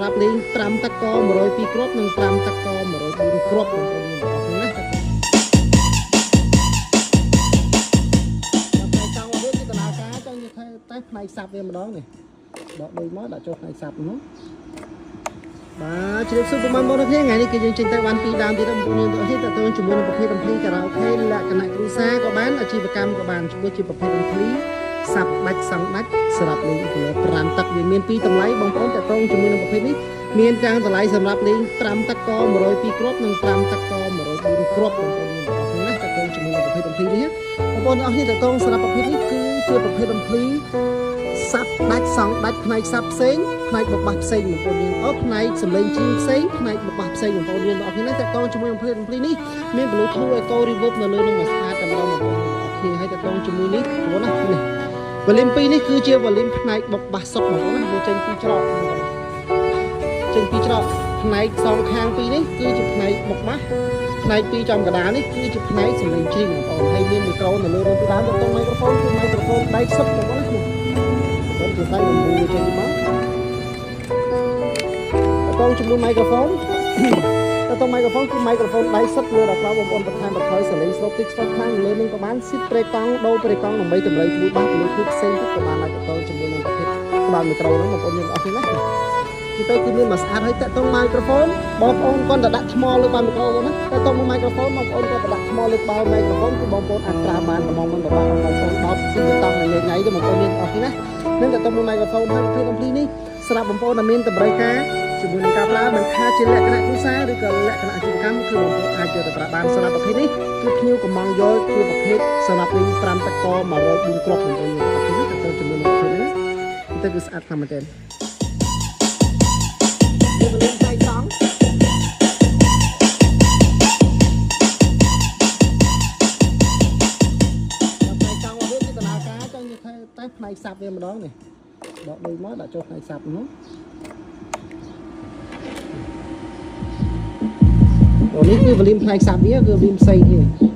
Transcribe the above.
សម្រាប់លេង5តក102គ្រាប់និង5តក104គ្រាប់បងប្អូនទាំងអស់គ្នាណាតែចង់វាគឺដំណើរការចង់និយាយថាតែផ្នែកសាប់វាម្ដងនេះដកដូចមកដាក់ចូលផ្នែកសាប់នោះបាទជ្រាបសួរបងប្អូនទាំងគ្នាថ្ងៃនេះគឺយើងចេញទៅបានពីរដើមទៀតបងប្អូនទាំងអស់គ្នាតើតើជាមួយនឹងប្រភេទអំភ្លីការ៉ាអូខេលក្ខណៈគ្រួសារក៏បានអាជីវកម្មក៏បានជាមួយជាប្រភេទអំភ្លីសាប់ដាច់សង់ដាច់សម្រាប់លេងគីឡូ5ទឹកវាមានពីរតម្លៃបងប្អូនតើតើជាមួយនឹងប្រភេទនេះមានទាំងតម្លៃសម្រាប់លេង5តក102គ្រាប់និង5តក104គ្រាប់បងប្អូនទាំងអស់គ្នាណាតើតើជាមួយនឹងប្រភេទអំភ្លីនេះបងប្អូនទាំងអស់គ្នាតើតើសម្រាប់ប្រភេទនេះគឺជាប្រភេទអំភ្លីសាប់ដាច់សង់ដាច់ផ្នែកសាប់ផ្សេងផ្នែកបបាស់ផ្សេងបងប្អូនយើងអូផ្នែកសំឡេងជាងផ្សេងផ្នែកបបាស់ផ្សេងបងប្អូនយើងទាំងអស់គ្នាតើតើជាមួយអំភ្លីនេះមាន Bluetooth Echo Reverb នៅលើនឹងមួយស្អាតតែម្ដងបងប្អូនទាំងអស់គ្នាហើយតើតើជាមួយនេះបងណានេះ volume 2នេះគឺជា volume ផ្នែកបបាស់សុតបងប្អូនណាវាចេញពីច្រកចេញពីច្រកផ្នែកសងខាងពីរនេះគឺជាផ្នែកបុកបាសផ្នែកពីរចំកណ្ដាលនេះគឺជាផ្នែកសំឡេងច្រៀងបងប្អូនហើយមានមីក្រូនៅលើរូបដើមទៅមីក្រូហ្វូនគឺមីក្រូហ្វូនដែកសុតបងប្អូនណាបងជាផ្នែកបំពូវាចេញមកតងជាមួយមីក្រូហ្វូនតងមីក្រូហ្វូនគឺមីក្រូហ្វូនដៃសុតលើដល់ក្រោមបងប្អូនបន្ថែមបន្ថយសលេងស្រូបតិចស្រូបខ្លាំងលើនឹងក៏បានស៊ីតប្រេកង់ដូរប្រេកង់ដើម្បីតម្រូវជាមួយបាស Bluetooth ផ្សេងទៀតក៏បានដែរតងជាមួយនឹងប្រភេទក្បាលមីក្រូហ្នឹងបងប្អូនយើងអស់គ្នាណាទៅគឺមានមួយស្អាតហើយតាក់ទងមីក្រូហ្វូនបងប្អូនគាត់ទៅដាក់ថ្មលើក្បាលមីក្រូហ្វូនណាតាក់ទងមីក្រូហ្វូនបងប្អូនគាត់ទៅដាក់ថ្មលើក្បាលមីក្រូហ្វូនគឺបងប្អូនអាចប្រើបានហ្មងមិនពិបាកបងប្អូនដោតគឺតង់ថ្ងៃថ្ងៃទេបងប្អូនមានអស់គ្នាណានឹងតាក់ទងមីក្រូហ្វូនហើយប្រភេទអំភ្លីនេះសម្រាប់បងប្អូនដែលមានតម្រូវការជាមួយនឹងការប្រើមិនថាជាលក្ខណៈគ្រួសារឬក៏លក្ខណៈអាជីវកម្មគឺបងប្អូនអាចយកទៅប្រើបានសម្រាប់ប្រភេទនេះគឺភ្ញៀវកំងយកជាប្រភេទសម្រាប់លេង5តក104គ្រាប់បងប្អូនអរគុណតាក់ទងជាមួយនឹងប្រភេទនេះទៅគឺស្អាតខ្លាំងមែនទែនតែផ្នែកសាប់វាម្ដងនេះដកដូចមកដាក់ចូលផ្នែកសាប់នោះអូនេះគឺ volume ផ្នែកសាប់វាគឺ volume ផ្សេងគ្នា